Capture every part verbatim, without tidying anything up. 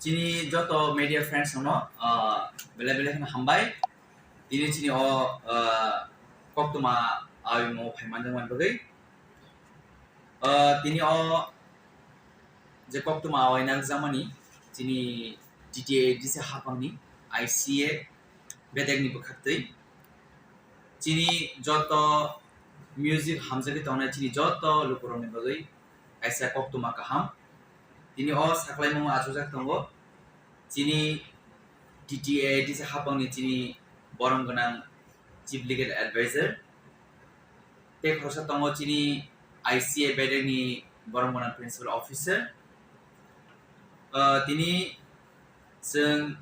Chini joto media friends no, ah, belai belai kheno hambai. Tini chini o, ah, koktwma awi mo phai manjakmani bagwi. Ah, tini o je koktwma awi nangjakmani chini T T A D C hapangni I C A bedekni bwkhaktwi. Chini joto music hamjagwi tongnai chini joto lukurokni bagwi kaisa koktwma kaham. Tini o saklaimung achukjak tongo. Chini T T A D C hapangni chini borom gwnang Chief Legal Advisor. Tei khoroksa tongo chini I C A bedekni borom gwnang Principal Officer. Ah, tini chwng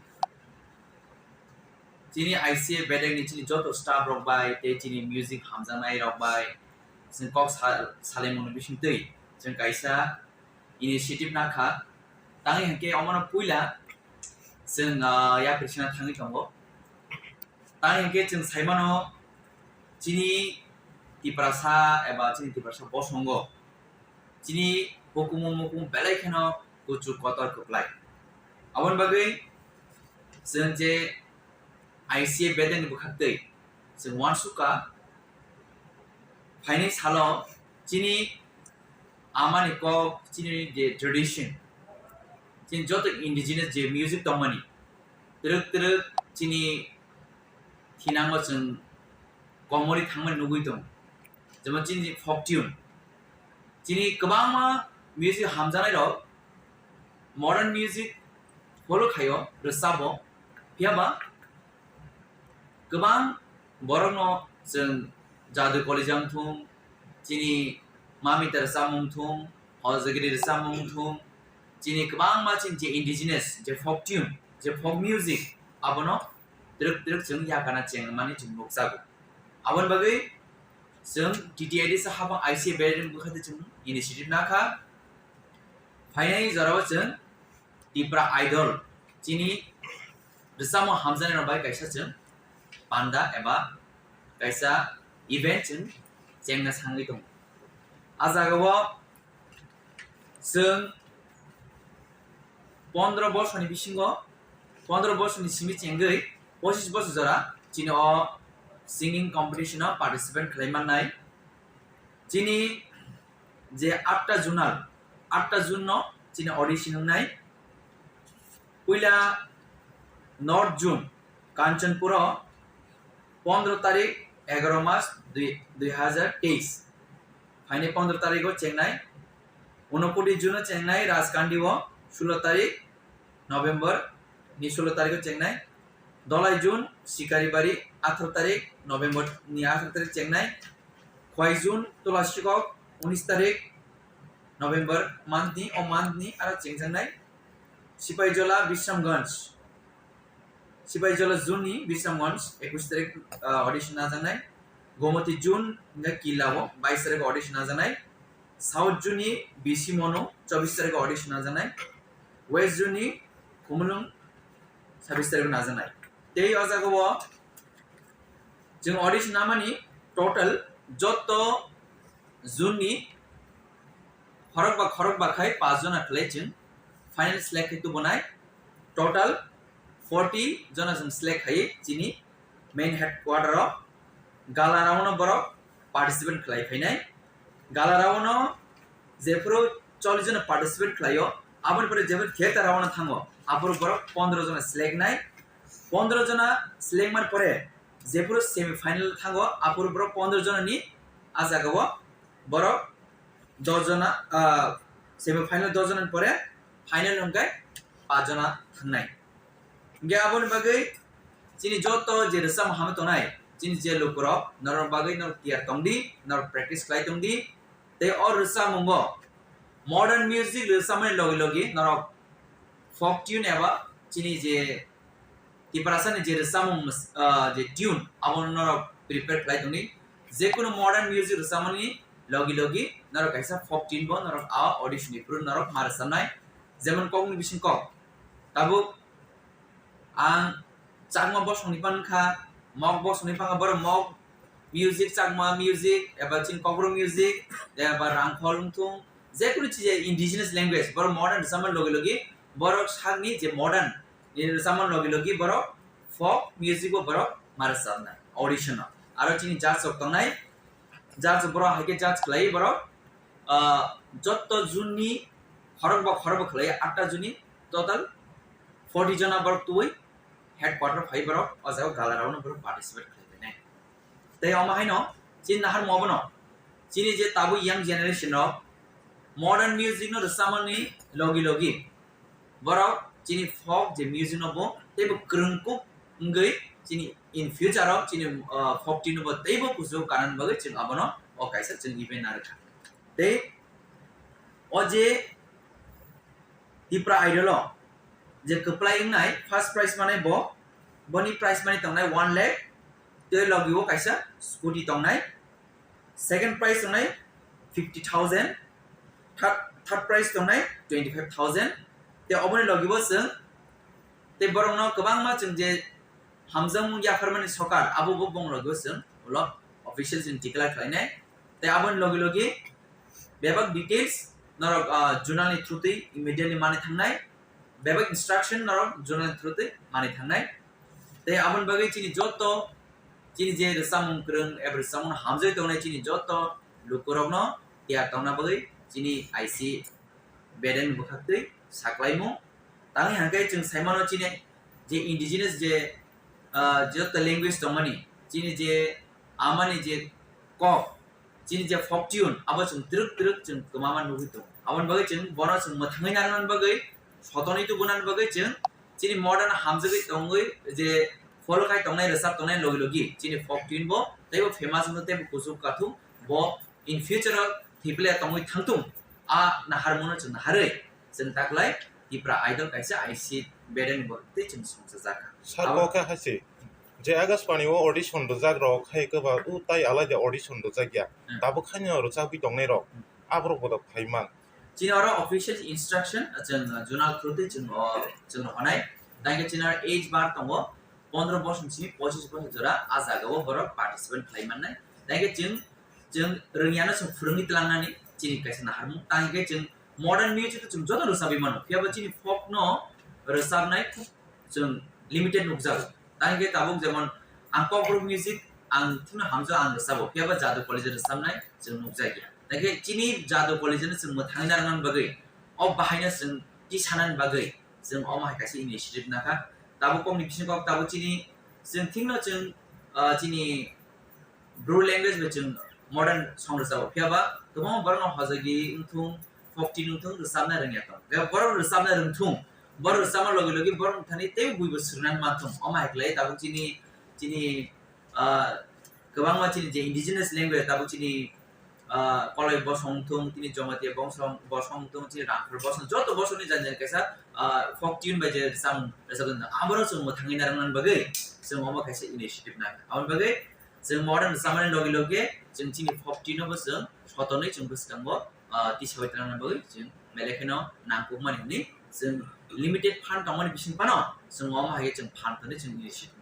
chini I C A bedekni chini joto staff rok bai tei chini music hamjaknai rok bai chwng kok sa-, salaimungni bisingtwi chwng kaisa initiative nakha. Tangwi hinkhe omono puila chwng, ah, yapri sina thangwi tongo. Tangwi hinkhe chwng saimano chini Tiprasa eba chini Tiprasa bosongo chini hukumu mukumu belai kheno kuchuk kotor kwplai. Aboni bagwi chwng je I C A bedekni bwkhaktwi chwng uansukha phainai salo chini amani kok, chini je tradition, chini joto indigenous je music tongmani, twrwk twrwk chini thinango chwng komorwi thangmani nugwi tongo. Jemon chini folk tune. Chini kwbangma music hamjaknairok modern music follow khaio, rwchabo. Phiyaba kwbang borokno chwng jadu kolija wngthung, chini mamita rwchapmung wngthung, hojagiri rwchapmung wngthung, chini kwbangma chini je indigenous je folk tune, je folk music, abono twrwk twrwk chwng yakana chengmani chwng nukjago. Aboni bagwi chwng T T A D C hapang I C A bedekni bwkhaktwi chwng initiative nakha. Phainai jorao chwng Tipra Idol chini rwchapmung hamjaknairok bai kaisa chwng panda eba kaisa event chwng chengna sangwi tongo. A jagao chwng pondro borsoni bisingo, pondro borsoni simi chengwi pochis bosor jora chini o singing competition o participate khlai mannai. Chini je atta zonal, atta zone no chini audition wngnai. Puila North Zone, Kanchanpur o pondro tarik, egaro mas dui, dui hazar teis. Phainai pondro tarik o chengnai. Unokoti Zone o chengnai Rajkandi o sulo tarik November ni sulo tarik o chengnai. Dolai Zone, Sikaribari, atharo tarik November ni atharo tarik chengnai. Khwai Zone, Tulasikok, unis tarik November month ni, o month ni aro chengjaknai. Sipaijola, Bisramganj, Sipaijola Zone ni Bisramganj, ekush tarik, ah, audition najaknai. Gomoti Zone, hingke Killa o bais tarik audition najaknai. South Zone ni B C Mono, chobis tarik audition najaknai. West Zone ni Khumulwng, sabis tarik najaknai. Tei o jaga o chwng audition namani total joto zone ni khorokba khorokba khai paanch jona khlai chwng final select khai tubunai. Total forty jona chwng select khai chini main headquarter o gala round o borok participate khlai phainai. Gala round o jephuru chollish jona participate khlaio, aboni pore jephuru theater round o thango, aphuru borok pondro jona select nai. Pondro jona select mani pore jephuru semi final thango, aphuru borok pondro jona ni a jaga o borok dos jona, ah, semi final dos jona ni pore final hwnkhe paanch jona thangnai. Hingke aboni bagwi chini joto je rwchapmung hamwi tongnai, chini je lukurok norok bagwi norok tiyar tongdi, norok practice khlai tongdi, tei o rwchapmungo modern music rwchapmani logi logi norok folk tune eba chini je Tiprasani je rwchapmung, ah, je tune, abono norok prepare khlai tongdi. Jekunu modern music rwchapmani logi logi norok kaisa folk tune bo norok a audition ni phuru norok ma rwchapnai. Jemon kokni bising kok. Tabuk ang Chakma bosongni pankha, Mok bosongni pankha, borok Mok music, Chakma music, eba chini Kokborok music, eba Rangkhol wngthung, jekunu chija indigenous language, borok modern rwchapmani logi logi Borok sakni je modern ni rwchapmani logi logi borok folk music bo borok ma rwchapnai audition o. Aro chini judge rok tongnai, judge borok hai khe judge khlai borok, ah, jotto june ni khorok bo khorok bo khlai atta june ni total forty jona borok tubui headquarter phai borok o jaga gala round o borok participate khlai nai. Tei omo haino chini naharmo obono chini je tabuk young generation rok modern music no rwchapmani logi logi borok chini folk je music no bo teibo kwrwngkuk wngwi chini in future o chini, ah, folk tune no bo teibo kuchuk kanani bagwi chwng abono o kaisa chwng event narwkha. Tei o je Tipra Idol o je kwplai wngnai first prize manai bo, boni prize money tongnai one lakh, tei logi o kaisa scooty tongnai, second prize tongnai fifty thousand, third, third prize tongnai twenty five thousand. Tei oboni logi bo chwng tei borokno kwbangma chwng je hamjakmung yapharmani sokar abo bo bong logi o chwng ulo official chwng declare khlainai. Tei aboni logi logi bebak details norok, ah, zonal ni through twi immediately mani thangnai, bebak instruction norok zonal ni through twi mani thangnai. Tei aboni bagwi chini joto chini je rwchapmung kwrwng eba rwchapmung hamjagwi tongnai chini joto lukurokno tiyar tongna bagwi chini I C Beden bwkhaktwi saklaimung. Tangwi hwnkhe chwng saimano chini je indigenous je, ah, joto language tongmani, chini je amani je kok, chini je folk tune, abo chwng twrwk twrwk chwng kwmama nugwi tongo. Aboni bagwi chwng bono chwng mwthangwi narwknani bagwi, sotonwi tubunani bagwi chwng chini modern hamjagwi tongwi je follow khai tongnai, rwchap tongnai logi logi chini folk tune bo teibo famous wngwi teibo kuchuk kathung bo in future o thwiphile tongwi thangthung. A naharmungno chwng naharwi chwng taklai Tipra Idol kaisa I C Beden bo tei chwng songchajakha. Sir, abo bo khe hai se, je Akashbani o audition rwjak rok hai kwbang u tai alai de audition rwjak ya. Hmm. Tabuk khaino rwchapwi tongnai rok, hmm, aborok bodo phaiman. Chini oro official instruction chwng, uh, zonal through twi chwng, uh, chwng honai. Tangkhe chini oro age bar tongo, pondro bosor ni simi pochis bosor jora a jaga o borok participate khlai mannai. Tangkhe chwng, chwng rwngyano chwng phwrwngwi tlangnani chini kaisa naharmung. Tangkhe chwng modern music to chwng joto rwchabwi mano. Phiya bo chini folk no rwchabnai khub chwng limited nukjago. Tangkhe tabuk jemon ang Kokborok music ang thikno hamjao ang rwchabo, phiya ba Jadu College rwchabnai chwng nukjakya. Tangkhe chini Jadu College no chwng mwthangwi narwknani bagwi, o bahaino chwng tisanani bagwi chwng omo hai kaisa initiative nakha. Tabuk kokni bisingo kok tabuk chini, chwng thikno chwng, ah, chini Bru language bai chwng modern song rwchabo. Phiya ba kwbangma borokno hojagwi wngthung, folk tune wngthung, rwchabna rwngya tong. Phiya borok rwchabna rwngthung, borok rwchabna logi logi borok thani tei buibo swrwngnani manthung. Omo hai khlai tabuk chini, chini, ah, kwbangma chini je indigenous language tabuk chini, ah, Koloi bosong wngthung, chini Jamatia bosong, bosong wngthung, chini Rangkhol bosong, joto bosongni jani jani kaisa, ah, folk tune bai je rwchapmung rwchapjak. Aborok chwng mwthangwi narwknani bagwi chwng omo kaisa initiative nai. Aboni bagwi chwng modern rwchapmani logi logi chwng chini folk tune no bo chwng sotonwi chwng bwskango, ah, tisawi tongna bagwi chwng belai kheno nangkukmani hwnwi chwng limited fund tongmani bising phano chwng omo hai khe chwng fund tongwi chwng initiative